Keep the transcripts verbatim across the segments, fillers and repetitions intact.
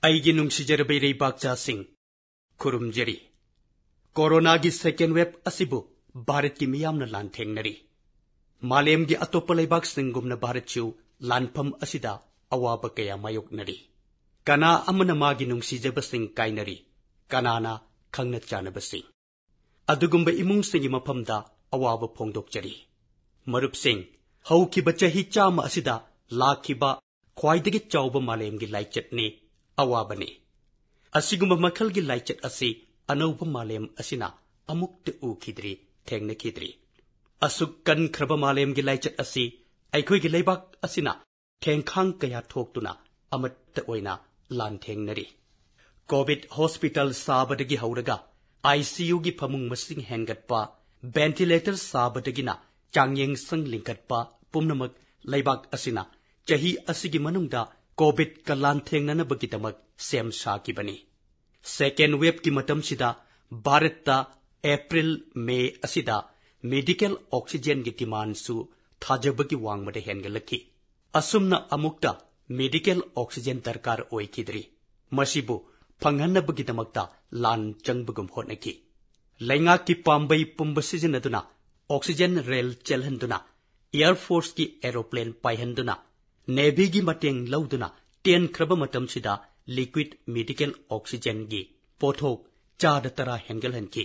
ꯑꯩꯒꯤ ꯅꯨꯡꯁꯤꯖꯔꯕ ꯏꯔꯩꯕꯥꯛꯆꯥꯁꯤꯡ, ꯈꯨꯔꯨꯝꯖꯔꯤ꯫ ꯀꯣꯔꯣꯅꯥꯒꯤ second wave ꯑꯁꯤꯕꯨ ꯚꯥꯔꯠꯀꯤ ꯃꯤꯌꯥꯝꯅ ꯂꯥꯟꯊꯦꯡꯅꯔꯤ꯫ ꯃꯥꯂꯦꯝꯒꯤ ꯑꯇꯣꯞꯄ ꯂꯩꯕꯥꯛꯁꯤꯡꯒꯨꯝꯅ ꯚꯥꯔꯠꯁꯨ ꯂꯥꯟꯐꯝ ꯑꯁꯤꯗ ꯑꯋꯥꯕ ꯀꯌꯥ ꯃꯥꯌꯣꯛꯅꯔꯤ꯫ ꯀꯅꯥ ꯑꯃꯅ ꯃꯥꯒꯤ ꯅꯨꯡꯁꯤꯖꯕꯁꯤꯡ ꯀꯥꯏꯅꯔꯤ, ꯀꯅꯥꯅ ꯈꯪꯅ ꯆꯥꯟꯅꯕꯁꯤꯡ꯫ ꯑꯗꯨꯒꯨꯝꯕ ꯏꯃꯨꯡꯁꯤꯡꯒꯤ ꯃꯐꯝꯗ ꯑꯋꯥꯕ ꯐꯣꯡꯗꯣꯛꯆꯔꯤ꯫ ꯃꯔꯨꯞꯁꯤꯡ, ꯍꯧꯈꯤꯕ ꯆꯍꯤ ꯆꯥꯝꯃ ꯑꯁꯤꯗ ꯂꯥꯛꯈꯤꯕ ꯈ꯭ꯋꯥꯏꯗꯒꯤ ꯆꯥꯎꯕ ꯃꯥꯂꯦꯝꯒꯤ ꯂꯥꯏꯆꯠꯅꯤ ꯑꯋꯥꯕꯅꯤ꯫ ꯑꯁꯤꯒꯨꯝꯕ ꯃꯈꯜꯒꯤ ꯂꯥꯏꯆꯠ ꯑꯁꯤ ꯑꯅꯧꯕ ꯃꯥꯂꯦꯝ ꯑꯁꯤꯅ ꯑꯃꯨꯛꯇ ꯎꯈꯤꯗ꯭ꯔꯤ, ꯊꯦꯡꯅꯈꯤꯗ꯭ꯔꯤ꯫ ꯑꯁꯨꯛ ꯀꯟꯈ꯭ꯔꯕ ꯃꯥꯂꯦꯝꯒꯤ ꯂꯥꯏꯆꯠ ꯑꯁꯤ ꯑꯩꯈꯣꯏꯒꯤ ꯂꯩꯕꯥꯛ ꯑꯁꯤꯅ ꯊꯦꯡꯈꯥꯡ ꯀꯌꯥ ꯊꯣꯛꯇꯨꯅ ꯑꯃꯠꯇ ꯑꯣꯏꯅ ꯂꯥꯟꯊꯦꯡꯅꯔꯤ꯫ COVID hospital ꯁꯥꯕꯗꯒꯤ ꯍꯧꯔꯒ ICUꯒꯤ ꯐꯃꯨꯡ ꯃꯁꯤꯡ ꯍꯦꯟꯒꯠꯄ, ventilator ꯁꯥꯕꯗꯒꯤꯅ ꯆꯥꯡꯌꯦꯡꯁꯪ ꯂꯤꯡꯈꯠꯄ, ꯄꯨꯝꯅꯃꯛ ꯂꯩꯕꯥꯛ ꯑꯁꯤꯅ ꯆꯍꯤ ꯑꯁꯤꯒꯤ ꯃꯅꯨꯡꯗ COVIDꯀ ꯂꯥꯟꯊꯦꯡꯅꯅꯕꯒꯤꯗꯃꯛ ꯁꯦꯝ ꯁꯥꯈꯤꯕꯅꯤ꯫ Second waveꯀꯤ ꯃꯇꯝꯁꯤꯗ ꯚꯥꯔꯠꯇ April, May ꯑꯁꯤꯗ medical oxygenꯒꯤ demandꯁꯨ ꯊꯥꯖꯕꯒꯤ ꯋꯥꯡꯃꯗ ꯍꯦꯟꯒꯠꯂꯛꯈꯤ꯫ ꯑꯁꯨꯝꯅ ꯑꯃꯨꯛꯇ medical oxygen ꯗꯔꯀꯥꯔ ꯑꯣꯏꯈꯤꯗ꯭ꯔꯤ꯫ ꯃꯁꯤꯕꯨ ꯐꯪꯍꯟꯅꯕꯒꯤꯗꯃꯛꯇ ꯂꯥꯟ ꯆꯪꯕꯒꯨꯝ ꯍꯣꯠꯅꯈꯤ꯫ ꯂꯩꯉꯥꯛꯀꯤ ꯄꯥꯝꯕꯩ ꯄꯨꯝꯕ ꯁꯤꯖꯤꯟꯅꯗꯨꯅ oxygen rail ꯆꯦꯜꯍꯟꯗꯨꯅ, Air Forceꯀꯤ aeroplane ꯄꯥꯏꯍꯟꯗꯨꯅ, Navyꯒꯤ ꯃꯇꯦꯡ ꯂꯧꯗꯨꯅ ꯇꯦꯟꯈ꯭ꯔꯕ ꯃꯇꯝꯁꯤꯗ liquid medical oxygenꯒꯤ ꯄꯣꯠꯊꯣꯛ ꯆꯥꯗ ꯇꯔꯥ ꯍꯦꯟꯒꯠꯍꯟꯈꯤ꯫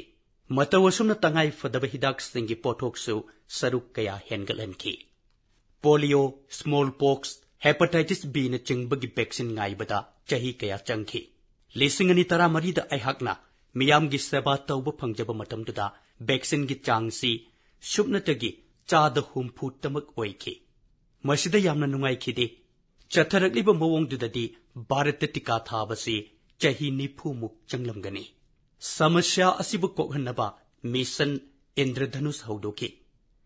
ꯃꯇꯧ ꯑꯁꯨꯝꯅ ꯇꯉꯥꯏ ꯐꯗꯕ ꯍꯤꯗꯥꯛꯁꯤꯡꯒꯤ ꯄꯣꯠꯊꯣꯛꯁꯨ ꯁꯔꯨꯛ ꯀꯌꯥ ꯍꯦꯟꯒꯠꯍꯟꯈꯤ꯫ Polio, smallpox, hepatitis Bꯅꯆꯤꯡꯕꯒꯤ vaccine ꯉꯥꯏꯕꯗ ꯆꯍꯤ ꯀꯌꯥ ꯆꯪꯈꯤ꯫ ꯂꯤꯁꯤꯡ ꯑꯅꯤ ꯇꯔꯥꯃꯔꯤꯗ ꯑꯩꯍꯥꯛꯅ ꯃꯤꯌꯥꯝꯒꯤ ꯁꯦꯕꯥ ꯇꯧꯕ ꯐꯪꯖꯕ ꯃꯇꯝꯗꯨꯗ vaccineꯒꯤ ꯆꯥꯡꯁꯤ ꯁꯨꯞꯅꯇꯒꯤ ꯆꯥꯗ ꯍꯨꯝꯐꯨ ꯇꯃꯛ ꯑꯣꯏꯈꯤ꯫ ꯃꯁꯤꯗ ꯌꯥꯝꯅ ꯅꯨꯡꯉꯥꯏꯈꯤꯗꯦ꯫ ꯆꯠꯊꯔꯛꯂꯤꯕ ꯃꯑꯣꯡꯗꯨꯗꯗꯤ ꯚꯥꯔꯠꯇ ꯇꯤꯀꯥ ꯊꯥꯕꯁꯤ ꯆꯍꯤ ꯅꯤꯐꯨꯃꯨꯛ ꯆꯪꯂꯝꯒꯅꯤ꯫ ꯁꯃꯁ꯭ꯌꯥ ꯑꯁꯤꯕꯨ ꯀꯣꯛꯍꯟꯅꯕ Mission ꯏꯟꯗ꯭ꯔꯙꯅꯨꯁ ꯍꯧꯗꯣꯛꯈꯤ꯫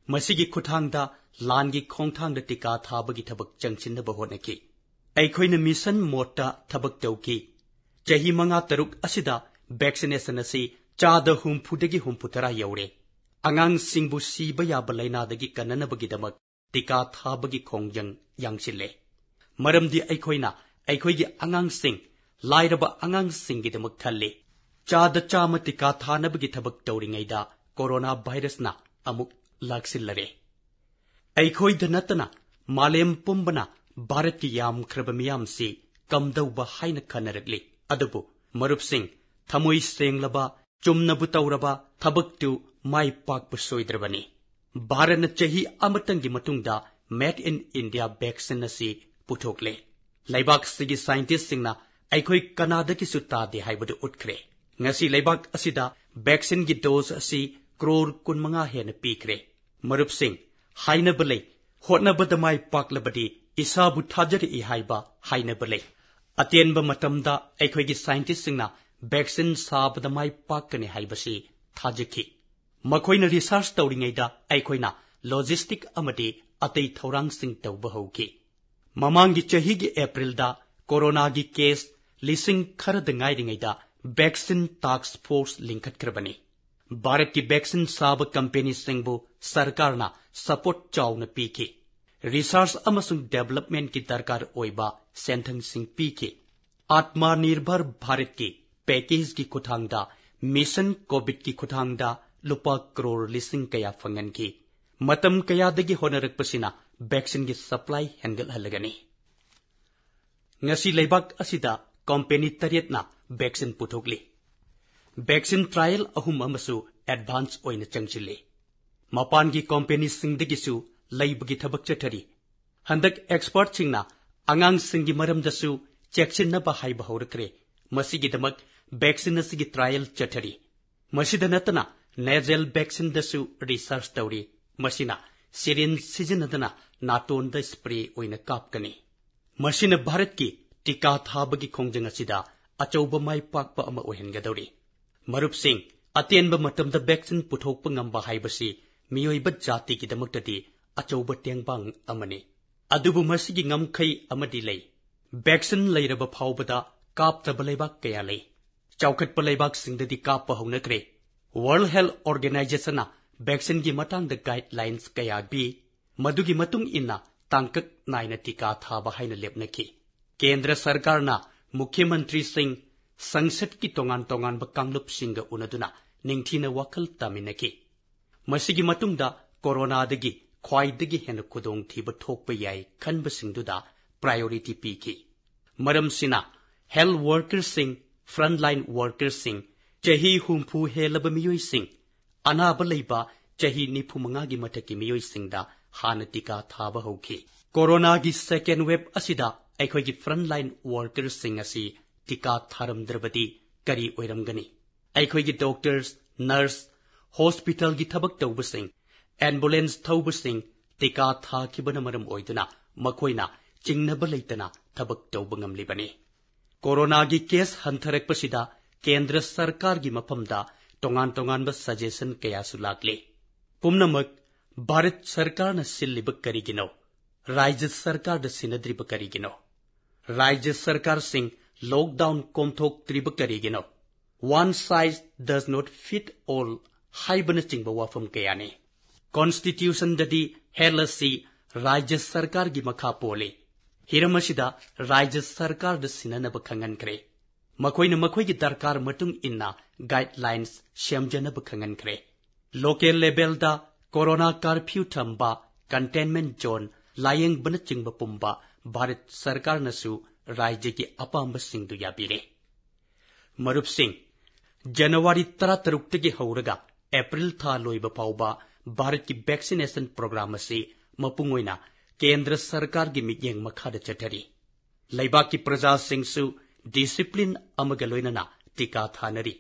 ꯃꯁꯤꯒꯤ ꯈꯨꯠꯊꯥꯡꯗ ꯂꯥꯟꯒꯤ ꯈꯣꯡꯊꯥꯡꯗ ꯇꯤꯀꯥ ꯊꯥꯕꯒꯤ ꯊꯕꯛ ꯆꯪꯁꯤꯟꯅꯕ ꯍꯣꯠꯅꯈꯤ꯫ ꯑꯩꯈꯣꯏꯅ mission modeꯇ ꯊꯕꯛ ꯇꯧꯈꯤ꯫ ꯆꯍꯤ ꯃꯉꯥ ꯇꯔꯨꯛ ꯑꯁꯤꯗ vaccination ꯑꯁꯤ ꯆꯥꯗ ꯍꯨꯝꯐꯨꯗꯒꯤ ꯍꯨꯝꯐꯨꯇꯔꯥ ꯌꯧꯔꯦ꯫ ꯑꯉꯥꯡꯁꯤꯡꯕꯨ ꯁꯤꯕ ꯌꯥꯕ ꯂꯥꯏꯅꯥꯗꯒꯤ ꯀꯟꯅꯅꯕꯒꯤꯗꯃꯛ ꯇꯤꯀꯥ ꯊꯥꯕꯒꯤ ꯈꯣꯡꯖꯪ ꯌꯥꯡꯁꯤꯜꯂꯦ꯫ ꯃꯔꯝꯗꯤ ꯑꯩꯈꯣꯏꯅ ꯑꯩꯈꯣꯏꯒꯤ ꯑꯉꯥꯡꯁꯤꯡ ꯂꯥꯏꯔꯕ ꯑꯉꯥꯡꯁꯤꯡꯒꯤꯗꯃꯛ ꯈꯜꯂꯤ꯫ ꯆꯥꯗ ꯆꯥꯝꯃ ꯇꯤꯀꯥ ꯊꯥꯅꯕꯒꯤ ꯊꯕꯛ ꯇꯧꯔꯤꯉꯩꯗ ꯀꯣꯔꯣꯅꯥ ꯚꯥꯏꯔꯁꯅ ꯑꯃꯨꯛ ꯂꯥꯛꯁꯤꯜꯂꯔꯦ꯫ ꯑꯩꯈꯣꯏꯗ ꯅꯠꯇꯅ ꯃꯥꯂꯦꯝ ꯄꯨꯝꯕꯅ ꯚꯥꯔꯠꯀꯤ ꯌꯥꯝꯈ꯭ꯔꯕ ꯃꯤꯌꯥꯝꯁꯤ ꯀꯝꯗꯧꯕ ꯍꯥꯏꯅ ꯈꯟꯅꯔꯛꯂꯤ꯫ ꯑꯗꯨꯕꯨ ꯃꯔꯨꯞꯁꯤꯡ, ꯊꯃꯣꯏ ꯁꯦꯡꯂꯕ, ꯆꯨꯝꯅꯕꯨ ꯇꯧꯔꯕ ꯊꯕꯛꯇꯨ ꯃꯥꯏ ꯄꯥꯛꯄ ꯁꯣꯏꯗ꯭ꯔꯕꯅꯤ꯫ ꯚꯥꯔꯠꯅ ꯆꯍꯤ ꯑꯃꯇꯪꯒꯤ ꯃꯇꯨꯡꯗ Made in India vaccine ꯑꯁꯤ ꯄꯨꯊꯣꯛꯂꯦ꯫ ꯂꯩꯕꯥꯛꯁꯤꯒꯤ ꯁꯥꯏꯟꯇꯤꯁꯁꯤꯡꯅ ꯑꯩꯈꯣꯏ ꯀꯅꯥꯗꯒꯤꯁꯨ ꯇꯥꯗꯦ ꯍꯥꯏꯕꯗꯨ ꯎꯠꯈ꯭ꯔꯦ꯫ ꯉꯁꯤ ꯂꯩꯕꯥꯛ ꯑꯁꯤꯗ vaccine ꯒꯤ dose ꯑꯁꯤ ꯀ꯭ꯔꯣꯔ ꯀꯨꯟꯃꯉꯥ ꯍꯦꯟꯅ ꯄꯤꯈ꯭ꯔꯦ꯫ ꯃꯔꯨꯞꯁꯤꯡ, ꯍꯥꯏꯅꯕ ꯂꯩ, "ꯍꯣꯠꯅꯕꯗ ꯃꯥꯏ ꯄꯥꯛꯂꯕꯗꯤ ꯏꯁꯥꯕꯨ ꯊꯥꯖꯔꯛꯏ" ꯍꯥꯏꯕ ꯍꯥꯏꯅꯕ ꯂꯩ꯫ ꯑꯇꯦꯟꯕ ꯃꯇꯝꯗ ꯑꯩꯈꯣꯏꯒꯤ ꯁꯥꯏꯟꯇꯤꯁꯁꯤꯡꯅ vaccine ꯁꯥꯕꯗ ꯃꯥꯏ ꯄꯥꯛꯀꯅꯤ ꯍꯥꯏꯕꯁꯤ ꯊꯥꯖꯈꯤ꯫ ꯃꯈꯣꯏꯅ research ꯇꯧꯔꯤꯉꯩꯗ ꯑꯩꯈꯣꯏꯅ logistic ꯑꯃꯗꯤ ꯑꯇꯩ ꯊꯧꯔꯥꯡꯁꯤꯡ ꯇꯧꯕ ꯍꯧꯈꯤ꯫ ꯃꯃꯥꯡꯒꯤ ꯆꯍꯤꯒꯤ ꯑꯦꯄ꯭ꯔꯤꯜꯗ ꯀꯣꯔꯣꯅꯥꯒꯤ case ꯂꯤꯁꯤꯡ ꯈꯔꯗ ꯉꯥꯏꯔꯤꯉꯩꯗ vaccine task force ꯂꯤꯡꯈꯠꯈ꯭ꯔꯕꯅꯤ꯫ ꯚꯥꯔꯠꯀꯤ vaccine ꯁꯥꯕ ꯀꯝꯄꯦꯅꯤꯁꯤꯡꯕꯨ ꯁꯔꯀꯥꯔꯅ support ꯆꯥꯎꯅ ꯄꯤꯈꯤ꯫ Research ꯑꯃꯁꯨꯡ development ꯀꯤ ꯗꯔꯀꯥꯔ ꯑꯣꯏꯕ ꯁꯦꯟꯊꯪꯁꯤꯡ ꯄꯤꯈꯤ꯫ ꯑꯥꯠꯃ ꯅꯤꯔꯚꯔ ꯚꯥꯔꯠꯀꯤ package ꯀꯤ ꯈꯨꯠꯊꯥꯡꯗ, Mission COVID ꯀꯤ ꯈꯨꯠꯊꯥꯡꯗ ꯂꯨꯄꯥ ꯀ꯭ꯔꯣꯔ ꯂꯤꯁꯤꯡ ꯀꯌꯥ ꯐꯪꯍꯟꯈꯤ꯫ ꯃꯇꯝ ꯀꯌꯥꯗꯒꯤ ꯍꯣꯠꯅꯔꯛꯄꯁꯤꯅ vaccine ꯒꯤ supply ꯍꯦꯟꯒꯠꯍꯜꯂꯒꯅꯤ꯫ ꯉꯁꯤ ꯂꯩꯕꯥꯛ ꯑꯁꯤꯗ ꯀꯝꯄꯦꯅꯤ ꯇꯔꯦꯠꯅ vaccine ꯄꯨꯊꯣꯛꯂꯤ꯫ Vaccine trial ꯑꯍꯨꯝ ꯑꯃꯁꯨ advance ꯑꯣꯏꯅ ꯆꯪꯁꯤꯜꯂꯤ꯫ ꯃꯄꯥꯟꯒꯤ ꯀꯝꯄꯦꯅꯤꯁꯤꯡꯗꯒꯤꯁꯨ ꯂꯩꯕꯒꯤ ꯊꯕꯛ ꯆꯠꯊꯔꯤ꯫ ꯍꯟꯗꯛ expertꯁꯤꯡꯅ ꯑꯉꯥꯡꯁꯤꯡꯒꯤ ꯃꯔꯝꯗꯁꯨ ꯆꯦꯛꯁꯤꯟꯅꯕ ꯍꯥꯏꯕ ꯍꯧꯔꯛꯈ꯭ꯔꯦ꯫ ꯃꯁꯤꯒꯤꯗꯃꯛ vaccine ꯑꯁꯤꯒꯤ trial ꯆꯠꯊꯔꯤ꯫ ꯃꯁꯤꯗ ꯅꯠꯇꯅ nasal vaccine ꯗꯁꯨ research ꯇꯧꯔꯤ꯫ ꯃꯁꯤꯅ syringe ꯁꯤꯖꯤꯟꯅꯗꯅ ꯅꯥꯇꯣꯟꯗ spray ꯑꯣꯏꯅ ꯀꯥꯞꯀꯅꯤ꯫ ꯃꯁꯤꯅ ꯚꯥꯔꯠꯀꯤ ꯇꯤꯀꯥ ꯊꯥꯕꯒꯤ ꯈꯣꯡꯖꯪ ꯑꯁꯤꯗ ꯑꯆꯧꯕ ꯃꯥꯏ ꯄꯥꯛꯄ ꯑꯃ ꯑꯣꯏꯍꯟꯒꯗꯧꯔꯤ꯫ ꯃꯔꯨꯞꯁꯤꯡ, ꯑꯇꯦꯟꯕ ꯃꯇꯝꯗ vaccine ꯄꯨꯊꯣꯛꯄ ꯉꯝꯕ ꯍꯥꯏꯕꯁꯤ ꯃꯤꯑꯣꯏꯕ ꯖꯥꯇꯤꯒꯤꯗꯃꯛꯇꯗꯤ ꯑꯆꯧꯕ ꯇꯦꯡꯕꯥꯡ ꯑꯃꯅꯤ꯫ ꯑꯗꯨꯕꯨ ꯃꯁꯤꯒꯤ ꯉꯝꯈꯩ ꯑꯃꯗꯤ ꯂꯩ꯫ Vaccine ꯂꯩꯔꯕ ꯐꯥꯎꯕꯗ ꯀꯥꯞꯇꯕ ꯂꯩꯕꯥꯛ ꯀꯌꯥ ꯂꯩ꯫ ꯆꯥꯎꯈꯠꯄ ꯂꯩꯕꯥꯛꯁꯤꯡꯗꯗꯤ ꯀꯥꯞꯄ ꯍꯧꯅꯈ꯭ꯔꯦ꯫ World Health Organization ꯅ vaccine ꯒꯤ ꯃꯇꯥꯡꯗ guidelines ꯀꯌꯥ ꯄꯤ꯫ ꯃꯗꯨꯒꯤ ꯃꯇꯨꯡ ꯏꯟꯅ ꯇꯥꯡꯀꯛ ꯅꯥꯏꯅ ꯇꯤꯀꯥ ꯊꯥꯕ ꯍꯥꯏꯅ ꯂꯦꯞꯅꯈꯤ꯫ ꯀꯦꯟꯗ꯭ꯔ ꯁꯔꯀꯥꯔꯅ ꯃꯨꯈ꯭ꯌ ꯃꯟꯇ꯭ꯔꯤꯁꯤꯡ, ꯁꯪꯁꯠꯀꯤ ꯇꯣꯉꯥꯟ ꯇꯣꯉꯥꯟꯕ ꯀꯥꯡꯂꯨꯞꯁꯤꯡꯒ ꯎꯅꯗꯨꯅ ꯅꯤꯡꯊꯤꯅ ꯋꯥꯈꯜ ꯇꯥꯃꯤꯟꯅꯈꯤ꯫ ꯃꯁꯤꯒꯤ ꯃꯇꯨꯡꯗ ꯀꯣꯔꯣꯅꯥꯗꯒꯤ ꯈ꯭ꯋꯥꯏꯗꯒꯤ ꯍꯦꯟꯅ ꯈꯨꯗꯣꯡꯊꯤꯕ ꯊꯣꯛꯄ ꯌꯥꯏ ꯈꯟꯕꯁꯤꯡꯗꯨꯗ priority ꯄꯤꯈꯤ꯫ ꯃꯔꯝꯁꯤꯅ health workerꯁꯤꯡ, frontline workerꯁꯤꯡ, ꯆꯍꯤ ꯍꯨꯝꯐꯨ ꯍꯦꯜꯂꯕ ꯃꯤꯑꯣꯏꯁꯤꯡ, ꯑꯅꯥꯕ ꯂꯩꯕ ꯆꯍꯤ ꯅꯤꯐꯨ ꯃꯉꯥꯒꯤ ꯃꯊꯛꯀꯤ ꯃꯤꯑꯣꯏꯁꯤꯡꯗ ꯍꯥꯟꯅ ꯇꯤꯀꯥ ꯊꯥꯕ ꯍꯧꯈꯤ꯫ ꯀꯣꯔꯣꯅꯥꯒꯤ second wave ꯑꯁꯤꯗ ꯑꯩꯈꯣꯏꯒꯤ frontline workerꯁꯤꯡ ꯑꯁꯤ ꯇꯤꯀꯥ ꯊꯥꯔꯝꯗ꯭ꯔꯕꯗꯤ ꯀꯔꯤ ꯑꯣꯏꯔꯝꯒꯅꯤ? ꯑꯩꯈꯣꯏꯒꯤ doctors, nurse, hospitalꯒꯤ ꯊꯕꯛ ꯇꯧꯕꯁꯤꯡ, ambulance ꯊꯧꯕꯁꯤꯡ ꯇꯤꯀꯥ ꯊꯥꯈꯤꯕꯅ ꯃꯔꯝ ꯑꯣꯏꯗꯨꯅ ꯃꯈꯣꯏꯅ ꯆꯤꯡꯅꯕ ꯂꯩꯇꯅ ꯊꯕꯛ ꯇꯧꯕ ꯉꯝꯂꯤꯕꯅꯤ꯫ ꯀꯣꯔꯣꯅꯥꯒꯤ case ꯍꯟꯊꯔꯛꯄꯁꯤꯗ ꯀꯦꯟꯗ꯭ꯔ ꯁꯔꯀꯥꯔꯒꯤ ꯃꯐꯝꯗ ꯇꯣꯉꯥꯟ ꯇꯣꯉꯥꯟꯕ suggestion ꯀꯌꯥꯁꯨ ꯂꯥꯛꯂꯤ꯫ ꯄꯨꯝꯅꯃꯛ ꯚꯥꯔꯠ ꯁꯔꯀꯥꯔꯅ ꯁꯤꯜꯂꯤꯕ ꯀꯔꯤꯒꯤꯅꯣ? ꯔꯥꯖ꯭ꯌ ꯁꯔꯀꯥꯔꯗ ꯁꯤꯟꯅꯗ꯭ꯔꯤꯕ ꯀꯔꯤꯒꯤꯅꯣ? ꯔꯥꯖ꯭ꯌ ꯁꯔꯀꯥꯔꯁꯤꯡ lockdown ꯀꯣꯝꯊꯣꯛꯇ꯭ꯔꯤꯕ ꯀꯔꯤꯒꯤꯅꯣ? One size does not fit all ꯍꯥꯏꯕꯅꯆꯤꯡꯕ ꯋꯥꯐꯝ ꯀꯌꯥꯅꯤ꯫ Constitutionꯗꯗꯤ health ꯑꯁꯤ ꯔꯥꯖ꯭ꯌ ꯁꯔꯀꯥꯔꯒꯤ ꯃꯈꯥ ꯄꯣꯜꯂꯤ꯫ ꯍꯤꯔꯝ ꯑꯁꯤꯗ ꯔꯥꯖ꯭ꯌ ꯁꯔꯀꯥꯔꯗ ꯁꯤꯟꯅꯅꯕ ꯈꯪꯍꯟꯈ꯭ꯔꯦ꯫ ꯃꯈꯣꯏꯅ ꯃꯈꯣꯏꯒꯤ ꯗꯔꯀꯥꯔ ꯃꯇꯨꯡ ꯏꯟꯅ guidelines ꯁꯦꯝꯖꯅꯕ ꯈꯪꯍꯟꯈ꯭ꯔꯦ꯫ Local levelꯗ ꯀꯣꯔꯣꯅꯥ curfew ꯊꯝꯕ, containment zone ꯂꯥꯌꯦꯡꯕꯅꯆꯤꯡꯕ ꯄꯨꯝꯕ ꯚꯥꯔꯠ ꯁꯔꯀꯥꯔꯅꯁꯨ ꯔꯥꯖ꯭ꯌꯒꯤ ꯑꯄꯥꯝꯕꯁꯤꯡꯗꯨ ꯌꯥꯕꯤꯔꯦ꯫ ꯃꯔꯨꯞꯁꯤꯡ, ꯖꯅꯋꯥꯔꯤ ꯇꯔꯥꯇꯔꯨꯛꯇꯒꯤ ꯍꯧꯔꯒ ꯑꯦꯄ꯭ꯔꯤꯜ ꯊꯥ ꯂꯣꯏꯕ ꯐꯥꯎꯕ ꯚꯥꯔꯠꯀꯤ vaccination program ꯑꯁꯤ ꯃꯄꯨꯡ ꯑꯣꯏꯅ ꯀꯦꯟꯗ꯭ꯔ ꯁꯔꯀꯥꯔꯒꯤ ꯃꯤꯠꯌꯦꯡ ꯃꯈꯥꯗ ꯆꯠꯊꯔꯤ꯫ ꯂꯩꯕꯥꯛꯀꯤ ꯄ꯭ꯔꯖꯥꯁꯤꯡꯁꯨ discipline ꯑꯃꯒ ꯂꯣꯏꯅꯅ ꯇꯤꯀꯥ ꯊꯥꯅꯔꯤ꯫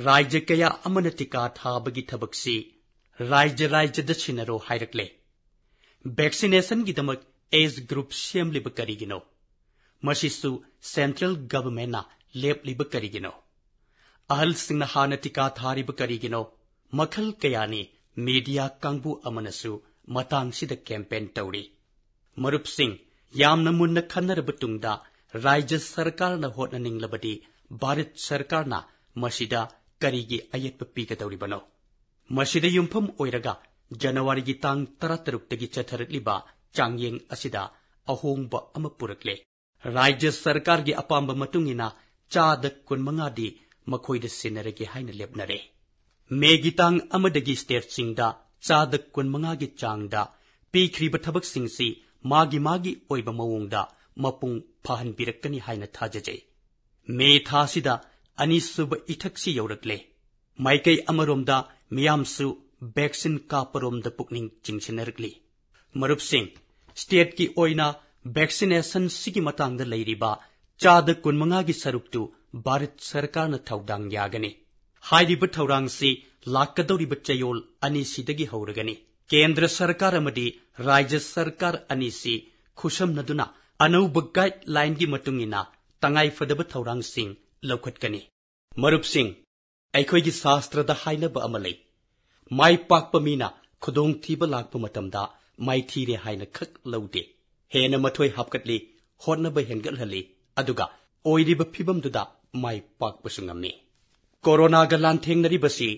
ꯔꯥꯖ꯭ꯌ ꯀꯌꯥ ꯑꯃꯅ ꯇꯤꯀꯥ ꯊꯥꯕꯒꯤ ꯊꯕꯛꯁꯤ ꯔꯥꯖ꯭ꯌ ꯔꯥꯖ꯭ꯌꯗ ꯁꯤꯟꯅꯔꯣ ꯍꯥꯏꯔꯛꯂꯦ꯫ Vaccinationꯒꯤꯗꯃꯛ age group ꯁꯦꯝꯂꯤꯕ ꯀꯔꯤꯒꯤꯅꯣ? ꯃꯁꯤꯁꯨ central governmentꯅ ꯂꯦꯞꯂꯤꯕ ꯀꯔꯤꯒꯤꯅꯣ? ꯑꯍꯜꯁꯤꯡꯅ ꯍꯥꯟꯅ ꯇꯤꯀꯥ ꯊꯥꯔꯤꯕ ꯀꯔꯤꯒꯤꯅꯣ? ꯃꯈꯜ ꯀꯌꯥꯅꯤ꯫ Media ꯀꯥꯡꯕꯨ ꯑꯃꯅꯁꯨ ꯃꯇꯥꯡꯁꯤꯗ campaign ꯇꯧꯔꯤ꯫ ꯃꯔꯨꯞꯁꯤꯡ, ꯌꯥꯝꯅ ꯃꯨꯟꯅ ꯈꯟꯅꯔꯕ ꯇꯨꯡꯗ ꯔꯥꯖ꯭ꯌ ꯁꯔꯀꯥꯔꯅ ꯍꯣꯠꯅꯅꯤꯡꯂꯕꯗꯤ ꯚꯥꯔꯠ ꯁꯔꯀꯥꯔꯅ ꯃꯁꯤꯗ ꯀꯔꯤꯒꯤ ꯑꯌꯦꯠꯄ ꯄꯤꯒꯗꯧꯔꯤꯕꯅꯣ? ꯃꯁꯤꯗ ꯌꯨꯝꯐꯝ ꯑꯣꯏꯔꯒ ꯖꯅꯋꯥꯔꯤꯒꯤ ꯇꯥꯡ ꯇꯔꯥꯇꯔꯨꯛꯇꯒꯤ ꯆꯠꯊꯔꯛꯂꯤꯕ ꯆꯥꯡꯌꯦꯡ ꯑꯁꯤꯗ ꯑꯍꯣꯡꯕ ꯑꯃ ꯄꯨꯔꯛꯂꯦ꯫ ꯔꯥꯖ꯭ꯌ ꯁꯔꯀꯥꯔꯒꯤ ꯑꯄꯥꯝꯕ ꯃꯇꯨꯡ ꯏꯟꯅ ꯆꯥꯗ ꯀꯨꯟꯃꯉꯥꯗꯤ ꯃꯈꯣꯏꯗ ꯁꯤꯟꯅꯔꯒꯦ ꯍꯥꯏꯅ ꯂꯦꯞꯅꯔꯦ꯫ ꯃꯦꯒꯤ ꯇꯥꯡ ꯑꯃꯗꯒꯤ ꯁ꯭ꯇꯦꯠꯁꯤꯡꯗ ꯆꯥꯗ ꯀꯨꯟꯃꯉꯥꯒꯤ ꯆꯥꯡꯗ ꯄꯤꯈ꯭ꯔꯤꯕ ꯊꯕꯛꯁꯤꯡꯁꯤ ꯃꯥꯒꯤ ꯃꯥꯒꯤ ꯑꯣꯏꯕ ꯃꯑꯣꯡꯗ ꯃꯄꯨꯡ ꯐꯥꯍꯟꯕꯤꯔꯛꯀꯅꯤ ꯍꯥꯏꯅ ꯊꯥꯖꯖꯩ꯫ ꯃꯦ ꯊꯥꯁꯤꯗ ꯑꯅꯤꯁꯨꯕ ꯏꯊꯛꯁꯤ ꯌꯧꯔꯛꯂꯦ꯫ ꯃꯥꯏꯀꯩ ꯑꯃꯔꯣꯝꯗ ꯃꯤꯌꯥꯝꯁꯨ ꯚꯦꯛꯁꯤꯟ ꯀꯥꯞꯄꯔꯣꯝꯗ ꯄꯨꯛꯅꯤꯡ ꯆꯤꯡꯁꯤꯟꯅꯔꯛꯂꯤ꯫ ꯃꯔꯨꯞꯁꯤꯡ, ꯁ꯭ꯇꯦꯠꯀꯤ ꯑꯣꯏꯅ ꯚꯦꯛꯁꯤꯅꯦꯁꯟꯁꯤꯒꯤ ꯃꯇꯥꯡꯗ ꯂꯩꯔꯤꯕ ꯆꯥꯗ ꯀꯨꯟꯃꯉꯥꯒꯤ ꯁꯔꯨꯛꯇꯨ ꯚꯥꯔꯠ ꯁꯔꯀꯥꯔꯅ ꯊꯧꯗꯥꯡ ꯌꯥꯒꯅꯤ꯫ ꯍꯥꯏꯔꯤꯕ ꯊꯧꯔꯥꯡꯁꯤ ꯂꯥꯛꯀꯗꯧꯔꯤꯕ ꯆꯌꯣꯜ ꯑꯅꯤꯁꯤꯗꯒꯤ ꯍꯧꯔꯒꯅꯤ꯫ ꯀꯦꯟꯗ꯭ꯔ ꯁꯔꯀꯥꯔ ꯑꯃꯗꯤ ꯔꯥꯖ꯭ꯌ ꯁꯔꯀꯥꯔ ꯑꯅꯤꯁꯤ ꯈꯨꯠꯁꯝꯅꯗꯨꯅ ꯑꯅꯧꯕ ꯒꯥꯏꯗꯂꯥꯏꯟꯒꯤ ꯃꯇꯨꯡ ꯏꯟꯅ ꯇꯉꯥꯏꯐꯗꯕ ꯊꯧꯔꯥꯡꯁꯤꯡ ꯂꯧꯈꯠꯀꯅꯤ꯫ ꯃꯔꯨꯞꯁꯤꯡ, ꯑꯩꯈꯣꯏꯒꯤ ꯁꯥꯁꯇ꯭ꯔꯗ ꯍꯥꯏꯅꯕ ꯑꯃ ꯂꯩ, "ꯃꯥꯏ ꯄꯥꯛꯄ ꯃꯤꯅ ꯈꯨꯗꯣꯡꯊꯤꯕ ꯂꯥꯛꯄ ꯃꯇꯝꯗ ꯃꯥꯏꯊꯤꯔꯦ ꯍꯥꯏꯅ ꯈꯛ ꯂꯧꯗꯦ, ꯍꯦꯟꯅ ꯃꯊꯣꯏ ꯍꯥꯞꯀꯠꯂꯤ, ꯍꯣꯠꯅꯕ ꯍꯦꯟꯒꯠꯍꯜꯂꯤ, ꯑꯗꯨꯒ ꯑꯣꯏꯔꯤꯕ ꯐꯤꯕꯝꯗꯨꯗ ꯃꯥꯏ ꯄꯥꯛꯄꯁꯨ ꯉꯝꯃꯤ"꯫ ꯀꯣꯔꯣꯅꯥꯒ ꯂꯥꯟꯊꯦꯡꯅꯔꯤꯕꯁꯤ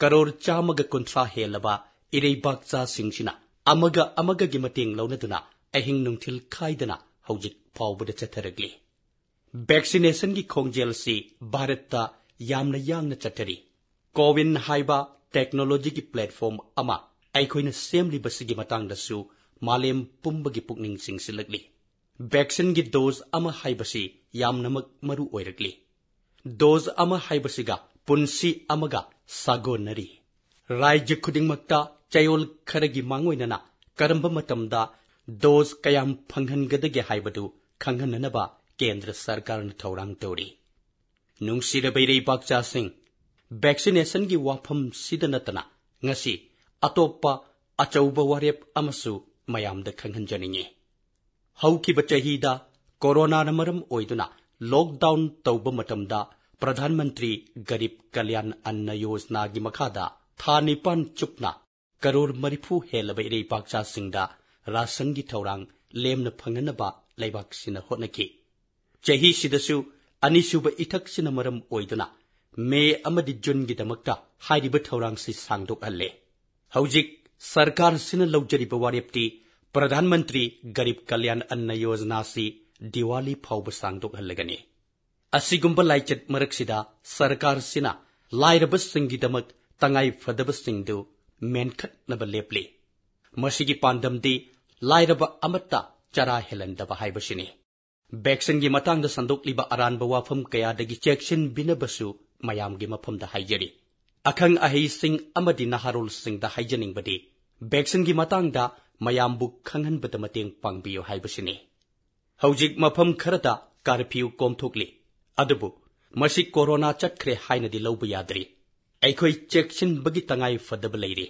ꯀꯔꯣꯔ ꯆꯥꯝꯃꯒ ꯀꯨꯟꯊ꯭ꯔꯥ ꯍꯦꯜꯂꯕ ꯏꯔꯩꯕꯥꯛꯆꯥꯁꯤꯡꯁꯤꯅ ꯑꯃꯒ ꯑꯃꯒꯒꯤ ꯃꯇꯦꯡ ꯂꯧꯅꯗꯨꯅ ꯑꯍꯤꯡ ꯅꯨꯡꯊꯤꯜ ꯈꯥꯏꯗꯅ ꯍꯧꯖꯤꯛ ꯐꯥꯎꯕꯗ ꯆꯠꯊꯔꯛꯂꯤ꯫ ꯚꯦꯛꯁꯤꯅꯦꯁꯟꯒꯤ ꯈꯣꯡꯖꯦꯜꯁꯤ ꯚꯥꯔꯠꯇ ꯌꯥꯝꯅ ꯌꯥꯡꯅ ꯆꯠꯊꯔꯤ꯫ ꯀꯣꯋꯤꯟ ꯍꯥꯏꯕ ꯇꯦꯛꯅꯣꯂꯣꯖꯤꯒꯤ ꯄ꯭ꯂꯦꯠꯐꯣꯔꯝ ꯑꯃ ꯑꯩꯈꯣꯏꯅ ꯁꯦꯝꯂꯤꯕꯁꯤꯒꯤ ꯃꯇꯥꯡꯗꯁꯨ ꯃꯥꯂꯦꯝ ꯄꯨꯝꯕꯒꯤ ꯄꯨꯛꯅꯤꯡ ꯆꯤꯡꯁꯤꯜꯂꯛꯂꯤ꯫ ꯚꯦꯛꯁꯤꯟꯒꯤ ꯗꯣꯖ ꯑꯃ ꯍꯥꯏꯕꯁꯤ ꯌꯥꯝꯅꯃꯛ ꯃꯔꯨ ꯑꯣꯏꯔꯛꯂꯤ꯫ ꯗꯣꯖ ꯑꯃ ꯍꯥꯏꯕꯁꯤꯒ ꯄꯨꯟꯁꯤ ꯑꯃꯒ ꯁꯥꯒꯣꯟꯅꯔꯤ꯫ ꯔꯥꯖ꯭ꯌ ꯈꯨꯗꯤꯡꯃꯛꯇ ꯆꯌꯣꯜ ꯈꯔꯒꯤ ꯃꯥꯡꯑꯣꯏꯅꯅ ꯀꯔꯝꯕ ꯃꯇꯝꯗ ꯗꯣꯖ ꯀꯌꯥꯝ ꯐꯪꯍꯟꯒꯗꯒꯦ ꯍꯥꯏꯕꯗꯨ ꯈꯪꯍꯟꯅꯅꯕ ꯀꯦꯟꯗ꯭ꯔ ꯁꯔꯀꯥꯔꯅ ꯊꯧꯔꯥꯡ ꯇꯧꯔꯤ꯫ ꯅꯨꯡꯁꯤꯔꯕ ꯏꯔꯩꯕꯥꯛꯆꯥꯁꯤꯡ, ꯚꯦꯛꯁꯤꯅꯦꯁꯟꯒꯤ ꯋꯥꯐꯝꯁꯤꯗ ꯅꯠꯇꯅ ꯉꯁꯤ ꯑꯇꯣꯞꯄ ꯑꯆꯧꯕ ꯋꯥꯔꯦꯞ ꯑꯃꯁꯨ ꯃꯌꯥꯝꯗ ꯈꯪꯍꯟꯖꯅꯤꯡꯏ꯫ ꯍꯧꯈꯤꯕ ꯆꯍꯤꯗ ꯀꯣꯔꯣꯅꯥꯅ ꯃꯔꯝ ꯑꯣꯏꯗꯨꯅ ꯂꯣꯛꯗꯥꯎꯟ ꯇꯧꯕ ꯃꯇꯝꯗ ꯄ꯭ꯔꯙꯥꯟ ꯃꯟꯇ꯭ꯔꯤ ꯒꯔꯤꯕ ꯀꯂꯌꯥꯟ ꯑꯟꯅ ꯌꯣꯖꯅꯥꯒꯤ ꯃꯈꯥꯗ ꯊꯥ ꯅꯤꯄꯥꯟ ꯆꯨꯞꯅ ꯀꯔꯣꯔ ꯃꯔꯤꯐꯨ ꯍꯦꯜꯂꯕ ꯏꯔꯩꯄꯥꯛꯆꯥꯁꯤꯡꯗ ꯔꯥꯁꯟꯒꯤ ꯊꯧꯔꯥꯡ ꯂꯦꯝꯅ ꯐꯪꯍꯟꯅꯕ ꯂꯩꯕꯥꯛꯁꯤꯅ ꯍꯣꯠꯅꯈꯤ꯫ ꯆꯍꯤꯁꯤꯗꯁꯨ ꯑꯅꯤꯁꯨꯕ ꯏꯊꯛꯁꯤꯅ ꯃꯔꯝ ꯑꯣꯏꯗꯨꯅ ꯃꯦ ꯑꯃꯗꯤ ꯖꯨꯟꯒꯤꯗꯃꯛꯇ ꯍꯥꯏꯔꯤꯕ ꯊꯧꯔꯥꯡꯁꯤ ꯁꯥꯡꯗꯣꯛꯍꯜꯂꯦ꯫ ꯍꯧꯖꯤꯛ ꯁꯔꯀꯥꯔꯁꯤꯅ ꯂꯧꯖꯔꯤꯕ ꯋꯥꯔꯦꯞꯇꯤ ꯄ꯭ꯔꯙꯥꯟ ꯃꯟꯇ꯭ꯔꯤ ꯒꯔꯤꯕ ꯀꯂꯌꯥꯟ ꯑꯟꯅ ꯌꯣꯖꯅꯥꯁꯤ ꯗꯤꯋꯥꯂꯤ ꯐꯥꯎꯕ ꯁꯥꯡꯗꯣꯛꯍꯜꯂꯒꯅꯤ꯫ ꯑꯁꯤꯒꯨꯝꯕ ꯂꯥꯏꯆꯠ ꯃꯔꯛꯁꯤꯗ ꯁꯔꯀꯥꯔꯁꯤꯅ ꯂꯥꯏꯔꯕꯁꯤꯡꯒꯤꯗꯃꯛ ꯇꯉꯥꯏ ꯐꯗꯕꯁꯤꯡꯗꯨ ꯃꯦꯟꯈꯠꯅꯕ ꯂꯦꯞꯂꯤ꯫ ꯃꯁꯤꯒꯤ ꯄꯥꯟꯗꯝꯗꯤ ꯂꯥꯏꯔꯕ ꯑꯃꯠꯇ ꯆꯔꯥ ꯍꯦꯜꯍꯟꯗꯕ ꯍꯥꯏꯕꯁꯤꯅꯤ꯫ ꯚꯦꯛꯁꯤꯟꯒꯤ ꯃꯇꯥꯡꯗ ꯁꯟꯗꯣꯛꯂꯤꯕ ꯑꯔꯥꯟꯕ ꯋꯥꯐꯝ ꯀꯌꯥꯗꯒꯤ ꯆꯦꯛꯁꯤꯟꯕꯤꯅꯕꯁꯨ ꯃꯌꯥꯝꯒꯤ ꯃꯐꯝꯗ ꯍꯥꯏꯖꯔꯤ꯫ ꯑꯈꯪ ꯑꯍꯩꯁꯤꯡ ꯑꯃꯗꯤ ꯅꯍꯥꯔꯣꯜꯁꯤꯡꯗ ꯍꯥꯏꯖꯅꯤꯡꯕꯗꯤ, ꯚꯦꯛꯁꯤꯟꯒꯤ ꯃꯇꯥꯡꯗ ꯃꯌꯥꯝꯕꯨ ꯈꯪꯍꯟꯕꯗ ꯃꯇꯦꯡ ꯄꯥꯡꯕꯤꯌꯨ ꯍꯥꯏꯕꯁꯤꯅꯤ꯫ ꯍꯧꯖꯤꯛ ꯃꯐꯝ ꯈꯔꯗ ꯀꯥꯔꯐ꯭ꯌꯨ ꯀꯣꯝꯊꯣꯛꯂꯤ, ꯑꯗꯨꯕꯨ ꯃꯁꯤ ꯀꯣꯔꯣꯅꯥ ꯆꯠꯈ꯭ꯔꯦ ꯍꯥꯏꯅꯗꯤ ꯂꯧꯕ ꯌꯥꯗ꯭ꯔꯤ꯫ ꯑꯩꯈꯣꯏ ꯆꯦꯛꯁꯤꯟꯕꯒꯤ ꯇꯉꯥꯏ ꯐꯗꯕ ꯂꯩꯔꯤ꯫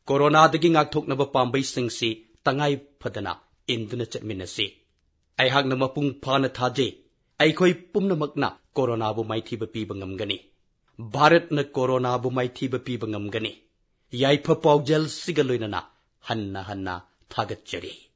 ꯀꯣꯔꯣꯅꯥꯗꯒꯤ ꯉꯥꯛꯊꯣꯛꯅꯕ ꯄꯥꯝꯕꯩꯁꯤꯡꯁꯤ ꯇꯉꯥꯏ ꯐꯗꯅ ꯏꯟꯗꯨꯅ ꯆꯠꯃꯤꯟꯅꯁꯤ꯫ ꯑꯩꯍꯥꯛꯅ ꯃꯄꯨꯡ ꯐꯥꯅ ꯊꯥꯖꯩ, ꯑꯩꯈꯣꯏ ꯄꯨꯝꯅꯃꯛꯅ ꯀꯣꯔꯣꯅꯥꯕꯨ ꯃꯥꯏꯊꯤꯕ ꯄꯤꯕ ꯉꯝꯒꯅꯤ꯫ ꯚꯥꯔꯠꯅ ꯀꯣꯔꯣꯅꯥꯕꯨ ꯃꯥꯏꯊꯤꯕ ꯄꯤꯕ ꯉꯝꯒꯅꯤ꯫ ꯌꯥꯏꯐ ꯄꯥꯎꯖꯦꯜꯁꯤꯒ ꯂꯣꯏꯅꯅ ꯍꯟꯅ ꯍꯟꯅ ꯊꯥꯒꯠꯆꯔꯤ꯫